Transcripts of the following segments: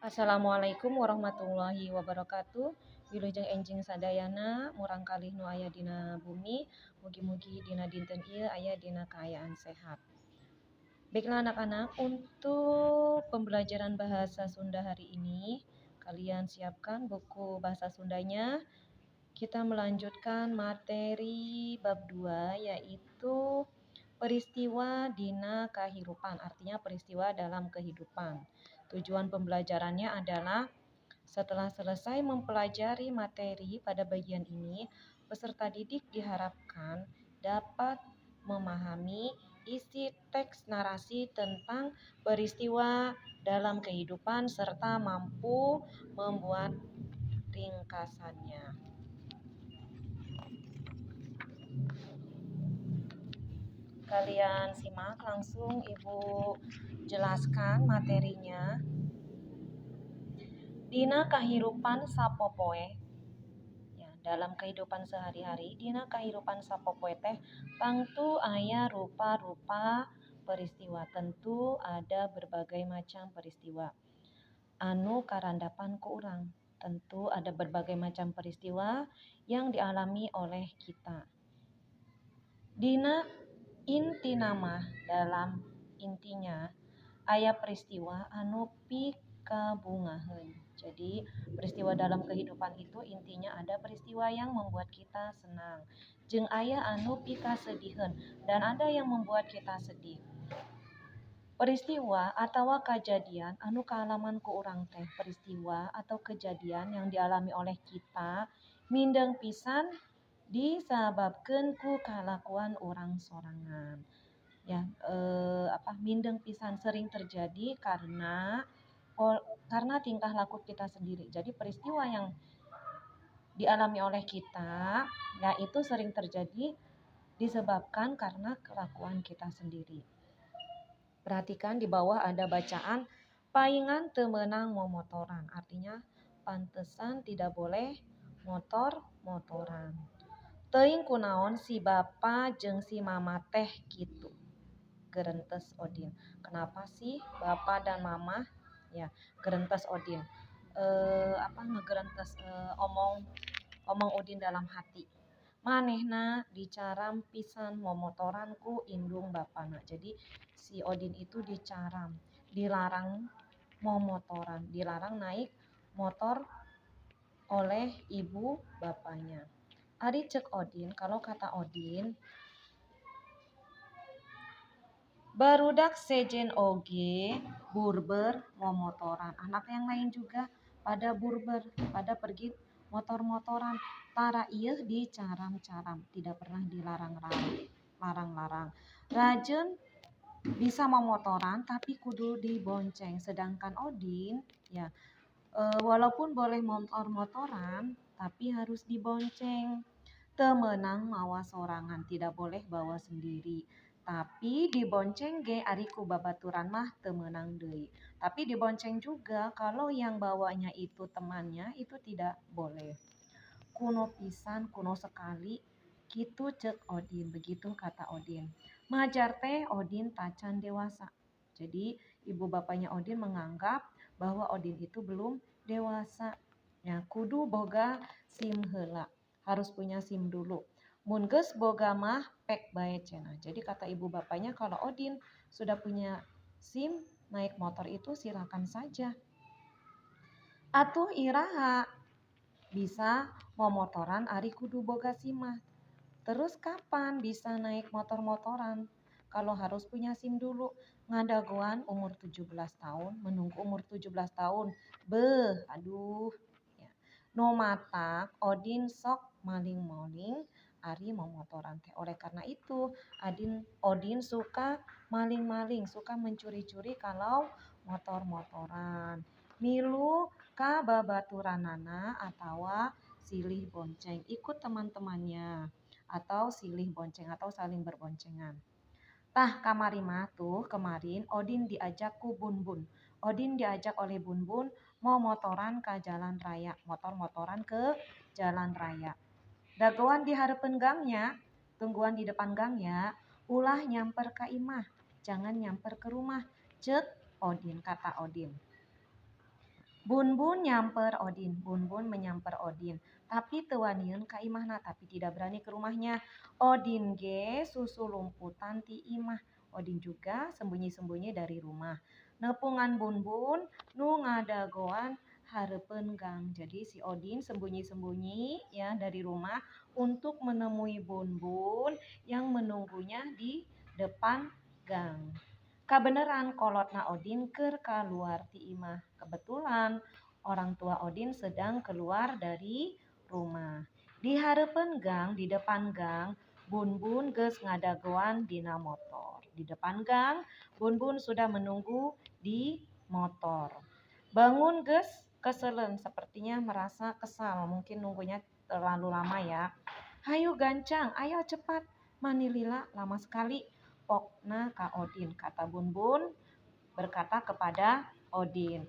Assalamualaikum warahmatullahi wabarakatuh. Wilujeng enjing sadayana murangkalih nu aya dina bumi, mugi-mugi dina dinten ieu aya dina kaayaan sehat. Baiklah anak-anak, untuk pembelajaran bahasa Sunda hari ini, kalian siapkan buku bahasa Sundanya. Kita melanjutkan materi bab 2, yaitu peristiwa dina kahirupan, artinya peristiwa dalam kehidupan. Tujuan pembelajarannya adalah setelah selesai mempelajari materi pada bagian ini, peserta didik diharapkan dapat memahami isi teks narasi tentang peristiwa dalam kehidupan serta mampu membuat ringkasannya. Kalian simak langsung Ibu jelaskan materinya. Dina kahirupan sapopoe, ya, dalam kehidupan sehari-hari, dina kahirupan sapopoe teh tangtu aya rupa-rupa peristiwa. Tentu ada berbagai macam peristiwa anu karandapan ku urang. Tentu ada berbagai macam peristiwa yang dialami oleh kita. Dina intina mah, dalam intinya, aya peristiwa anu pikabungaheun. Jadi peristiwa dalam kehidupan itu intinya ada peristiwa yang membuat kita senang. Jeung aya anu pikasediheun, dan ada yang membuat kita sedih. Peristiwa atau kejadian anu kaalaman ku urang teh, peristiwa atau kejadian yang dialami oleh kita, mindeng pisan disababkeun ku kalakuan urang sorangan. Ya, apa, mindeng pisan sering terjadi karena tingkah laku kita sendiri. Jadi peristiwa yang dialami oleh kita, ya, itu sering terjadi disebabkan karena kelakuan kita sendiri. Perhatikan di bawah ada bacaan paingan teu meunang momotoran, artinya pantesan tidak boleh motor-motoran. Teuing kunaon si bapa jeung si mama teh kitu, gerentes Odin. Kenapa sih bapak dan mama, ya, gerentes Odin. Apa, ngegerentes, omong omong Odin dalam hati. Manehna dicaram pisan momotoran ku indung bapana. Jadi si Odin itu dicaram, dilarang momotoran, dilarang naik motor oleh ibu bapaknya. Ari cek Odin, kalau kata Odin, barudak sejen oge burber momotoran. Anak yang lain juga pada burber, pada pergi motor-motoran. Tara ieu dicaram-caram, tidak pernah dilarang-larang. Larang-larang. Rajen bisa momotoran tapi kudu dibonceng. Sedangkan Odin, ya, walaupun boleh motor-motoran tapi harus dibonceng. Teu meunang mawa sorangan, tidak boleh bawa sendiri. Tapi dibonceng ge ari ku babaturan mah teu meunang deui. Tapi dibonceng juga kalau yang bawanya itu temannya, itu tidak boleh. Kuno pisan, kuno sekali, kitu cek Odin, begitu kata Odin. Majar teh Odin tacan dewasa. Jadi ibu bapaknya Odin menganggap bahwa Odin itu belum dewasa. Ya, kudu boga SIM heula, harus punya SIM dulu. Mun geus boga mah pek bae cenah. Jadi kata ibu bapaknya, kalau Odin sudah punya SIM, naik motor itu silakan saja. Atuh iraha bisa momotoran ari kudu boga SIM mah. Terus kapan bisa naik motor-motoran? Kalau harus punya SIM dulu, ngadagoan umur 17 tahun, menunggu umur 17 tahun. Beuh, aduh. Ya. Nu matak Odin sok maling-maling ari momotoran teh. Oleh karena itu, Odin suka maling-maling, suka mencuri-curi kalau motor-motoran. Milu ka babaturanana atawa silih bonceng, ikut teman-temannya atau silih bonceng atau saling berboncengan. Tah kamari mah, tuh kemarin, Odin diajak ku Bun Bun. Odin diajak oleh Bun Bun mau motoran ke jalan raya, motor-motoran ke jalan raya. Dagoan di hareupeun gangnya, tungguan di depan gangnya, ulah nyamper ka imah, jangan nyamper ke rumah, cek Odin, kata Odin. Bun-bun nyamper Odin, Bun-bun menyamper Odin, tapi teu wanian ka imahna, tapi tidak berani ke rumahnya. Odin ge susulumputan ti imah. Odin juga sembunyi-sembunyi dari rumah. Nepungan Bun-bun nu ngadagoan hareupeun gang. Jadi si Odin sembunyi-sembunyi ya dari rumah untuk menemui Bun-bun yang menunggunya di depan gang. Kabeneran kolotna Odin keur kaluar ti imah. Kebetulan orang tua Odin sedang keluar dari rumah. Di hareupeun gang, di depan gang, Bun-bun geus ngadagoan dina motor. Di depan gang, Bun-bun sudah menunggu di motor. Bangun geus keselen, sepertinya merasa kesal, mungkin nunggunya terlalu lama ya. Hayu gancang, ayo cepat. Mani lila lama sekali. Pokna ka Odin, kata Bun-bun berkata kepada Odin.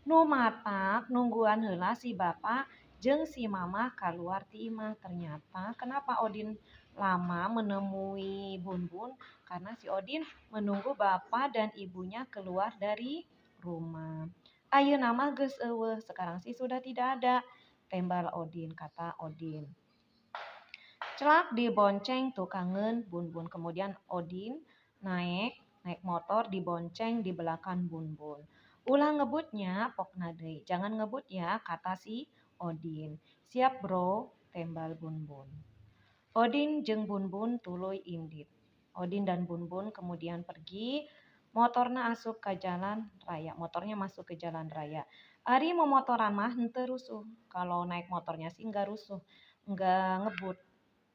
Nu matak nungguan heula si bapak jeung si mama keluar ti imah. Ternyata kenapa Odin lama menemui Bun-bun? Karena si Odin menunggu bapak dan ibunya keluar dari rumah. Ayeuna mah geus euweuh, sekarang sih sudah tidak ada. Tembal Odin, kata Odin. Celak dibonceng tukangeun Bun-bun. Kemudian Odin naik motor dibonceng di belakang Bun-bun. Ulah ngebutnya pokna deui. Jangan ngebut ya, kata si Odin. Siap bro, tembal Bun-bun. Odin jeung Bun-bun tuluy indit. Odin dan Bun-bun kemudian pergi. Motorna asup ke jalan raya. Motornya masuk ke jalan raya. Ari momotoran mah henteu rusuh. Kalau naik motornya sih enggak rusuh, enggak ngebut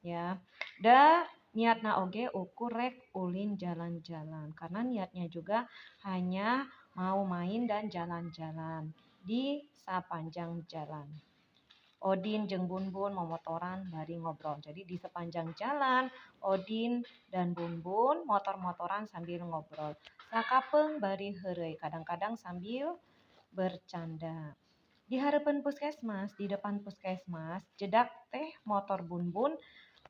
ya. Da niatna oge ukur rek ulin jalan-jalan. Karena niatnya juga hanya mau main dan jalan-jalan di sepanjang jalan. Odin jeung Bun-bun momotoran bari ngobrol. Jadi di sepanjang jalan Odin dan Bun-bun motor-motoran sambil ngobrol. Sakapeung bari heureuy, kadang-kadang sambil bercanda. Di hareupeun puskesmas, di depan puskesmas, jedak teh motor Bun-bun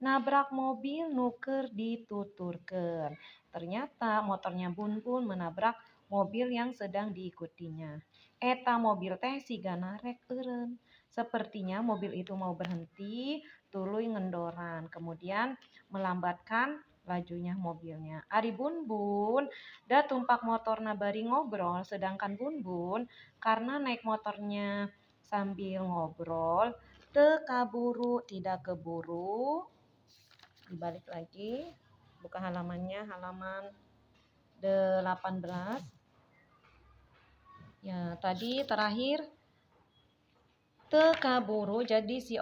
nabrak mobil nu keur dituturkeun. Ternyata motornya Bun-bun menabrak mobil yang sedang diikutinya. Eta mobil teh sigana rek eureun. Sepertinya mobil itu mau berhenti, tuluy ngendoran, kemudian melambatkan lajunya mobilnya. Ari Bun-bun da tumpak motorna bari ngobrol, sedangkan Bun-bun karena naik motornya sambil ngobrol, teu kaburu, tidak keburu. Dibalik lagi, buka halamannya, halaman 18. Ya, tadi terakhir teu kaburu, jadi si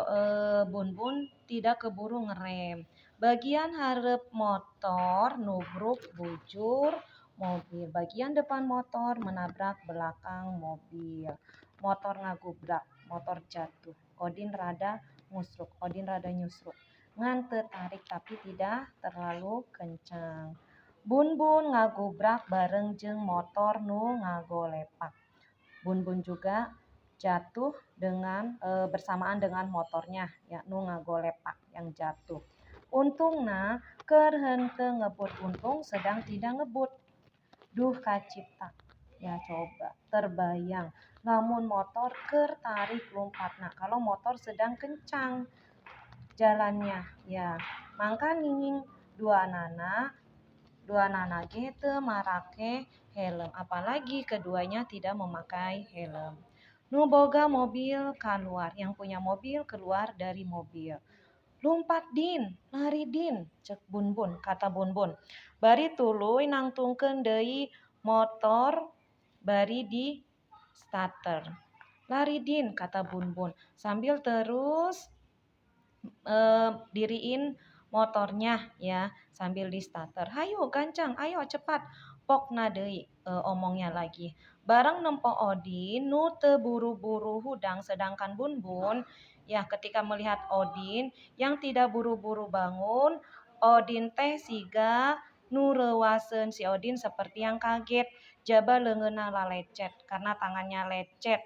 Bun-bun tidak keburu ngerem. Bagian hareup motor nubruk bujur mobil. Bagian depan motor menabrak belakang mobil. Motor ngagubrak, motor jatuh. Odin rada ngusruk, Odin rada nyusruk. Ngan teu tarik tapi tidak terlalu kencang. Bun-bun ngagubrak bareng jeung motor nu ngagolepak. Bun-bun juga jatuh dengan bersamaan dengan motornya ya nu ngagolepak yang jatuh. Untungna keur henteu ngebut, untung sedang tidak ngebut. Duh kacipta. Ya coba terbayang lamun motor keur tarik lompatna. Kalau motor sedang kencang jalannya ya. Mangkaning duanana ge teu marake helm, apalagi keduanya tidak memakai helm. Nu boga mobil keluar, yang punya mobil keluar dari mobil. Lumpat Din, lari Din, cek Bun-bun, kata Bun-bun. Bari tuluy nangtungkeun deui motor bari di starter. Lari Din, kata Bun-bun, sambil terus diriin motornya ya, sambil di starter. Hayu gancang, ayo cepat. Pokna deui omongnya lagi. Bareng nempo Odin nu teu buru-buru hudang, sedangkan Bun-bun ya ketika melihat Odin yang tidak buru-buru bangun, Odin teh siga nu reuwaseun, si Odin seperti yang kaget, jaba leungeunna lalecet karena tangannya lecet.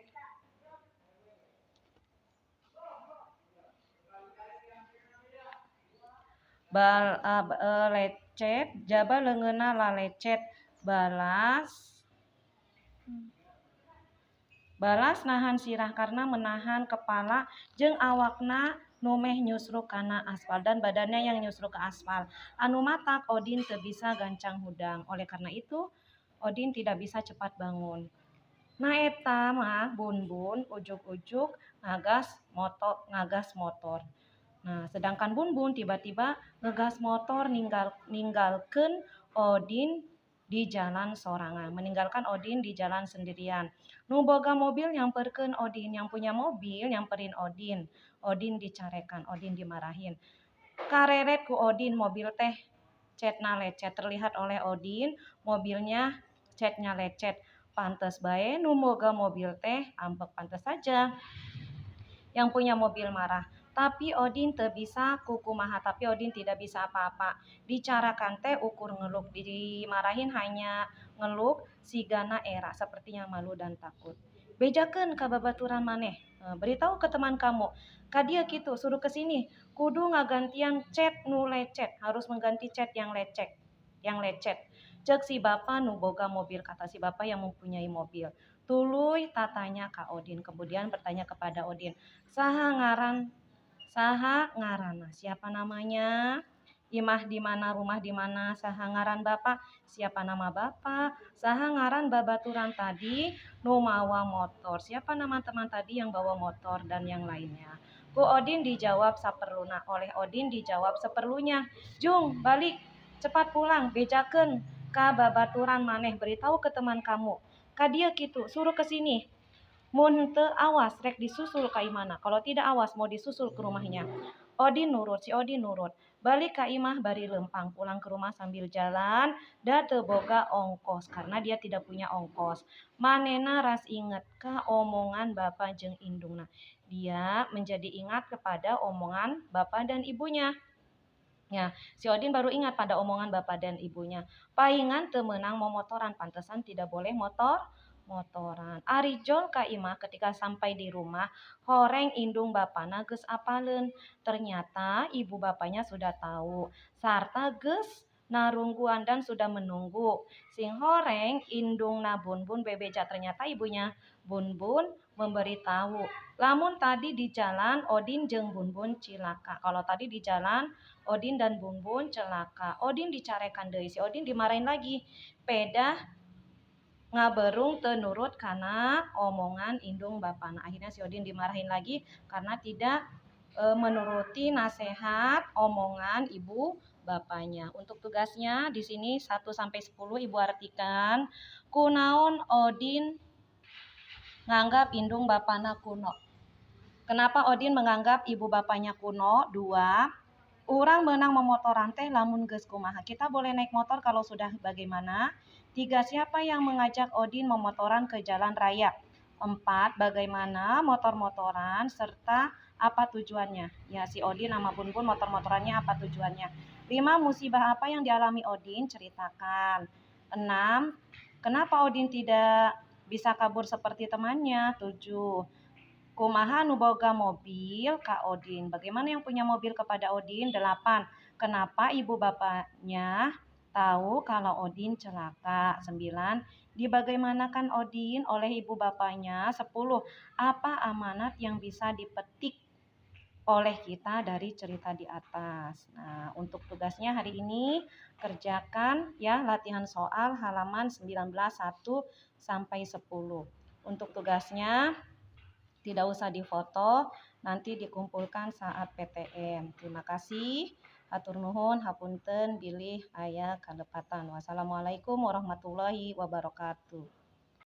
Lecet, jaba leungeunna lalecet, balas Balas nahan sirah karena menahan kepala jeung awakna nu meh nyusruk kana aspal dan badannya yang nyusruk ke aspal. Anu matak Odin teu bisa gancang hudang. Oleh karena itu, Odin tidak bisa cepat bangun. Nah, eta mah Bun-bun ujug-ujug ngagas motor. Nah, sedangkan Bun-bun tiba-tiba ngegas motor ninggalkeun Odin di jalan sorangan, meninggalkan Odin di jalan sendirian. Nu boga mobil nyamperkeun Odin, yang punya mobil nyamperin Odin. Odin dicarekan, Odin dimarahin. Kareret ku Odin mobil teh catna lecet, terlihat oleh Odin mobilnya catnya lecet. Pantes bae nu boga mobil teh ambek, pantes saja yang punya mobil marah. Tapi Odin teu bisa kukumaha, tapi Odin tidak bisa apa-apa. Dicarakan teh ukur ngeluk, dimarahin hanya ngeluk, sigana era, sepertinya malu dan takut. Bejakeun ka babaturan maneh, beritahu ke teman kamu. Ka dieu kitu, suruh ke sini. Kudu ngagantian cat nu lecet, harus mengganti cat yang lecet, yang lecet. Cek si bapa nu boga mobil, kata si bapa yang mempunyai mobil. Tuluy tatanya ka Odin, kemudian bertanya kepada Odin, saha ngaran, saha ngaranna, siapa namanya? Imah di mana, rumah di mana, saha ngaran bapak, siapa nama bapak, saha ngaran babaturan tadi nu mawa motor, siapa nama teman tadi yang bawa motor dan yang lainnya. Ku Odin dijawab saperluna, oleh Odin dijawab seperlunya. Jung, balik, cepat pulang, bejakeun ka babaturan maneh, beritahu ke teman kamu. Ka dieu kitu, suruh ke sini. Mun teu awas rek disusul ka imahna. Kalau tidak awas mau disusul ke rumahnya. Odin nurut, si Odin nurut. Balik ka imah bari lempang, pulang ke rumah sambil jalan, da teu boga ongkos karena dia tidak punya ongkos. Manehna ras inget ka omongan bapak jeung indungna. Dia menjadi ingat kepada omongan bapak dan ibunya. Ya, si Odin baru ingat pada omongan bapak dan ibunya. Paingan teu meunang momotoran, pantesan tidak boleh motoran. Ari jol ka imah, ketika sampai di rumah, horeng indung bapana geus apaleun. Ternyata ibu bapaknya sudah tahu sarta geus narungguan dan sudah menunggu. Sing horeng indungna Bun-bun bebeja, ternyata ibunya Bun-bun memberitahu. Lamun tadi di jalan Odin jeung Bun-bun cilaka. Kalau tadi di jalan Odin dan Bun-bun celaka. Odin dicarekan deui, si Odin dimarahin lagi. Pedah ngaberung teu nurut kana omongan indung bapana. Akhirnya si Odin dimarahin lagi karena tidak menuruti nasihat omongan ibu bapaknya. Untuk tugasnya di sini 1 sampai 10 Ibu artikan. Kunaon Odin nganggap indung bapana kuno? Kenapa Odin menganggap ibu bapaknya kuno? 2. Urang meunang momotoran teh lamun geus kumaha? Kita boleh naik motor kalau sudah bagaimana? 3. Siapa yang mengajak Odin memotoran ke jalan raya? 4. Bagaimana motor-motoran serta apa tujuannya? Ya, si Odin sama Bun Bun motor-motorannya apa tujuannya? 5. Musibah apa yang dialami Odin? Ceritakan. 6. Kenapa Odin tidak bisa kabur seperti temannya? 7. Kumaha nu boga mobil ka Odin? Bagaimana yang punya mobil kepada Odin? 8. Kenapa ibu bapaknya tahu kalau Odin celaka? 9. Dibagaimanakan Odin oleh ibu bapaknya? 10. Apa amanat yang bisa dipetik oleh kita dari cerita di atas? Nah, untuk tugasnya hari ini kerjakan ya latihan soal halaman 19 1 sampai 10. Untuk tugasnya tidak usah difoto, nanti dikumpulkan saat PTM. Terima kasih. Hatur nuhun, hapunten bilih aya kalepatan. Wassalamualaikum warahmatullahi wabarakatuh.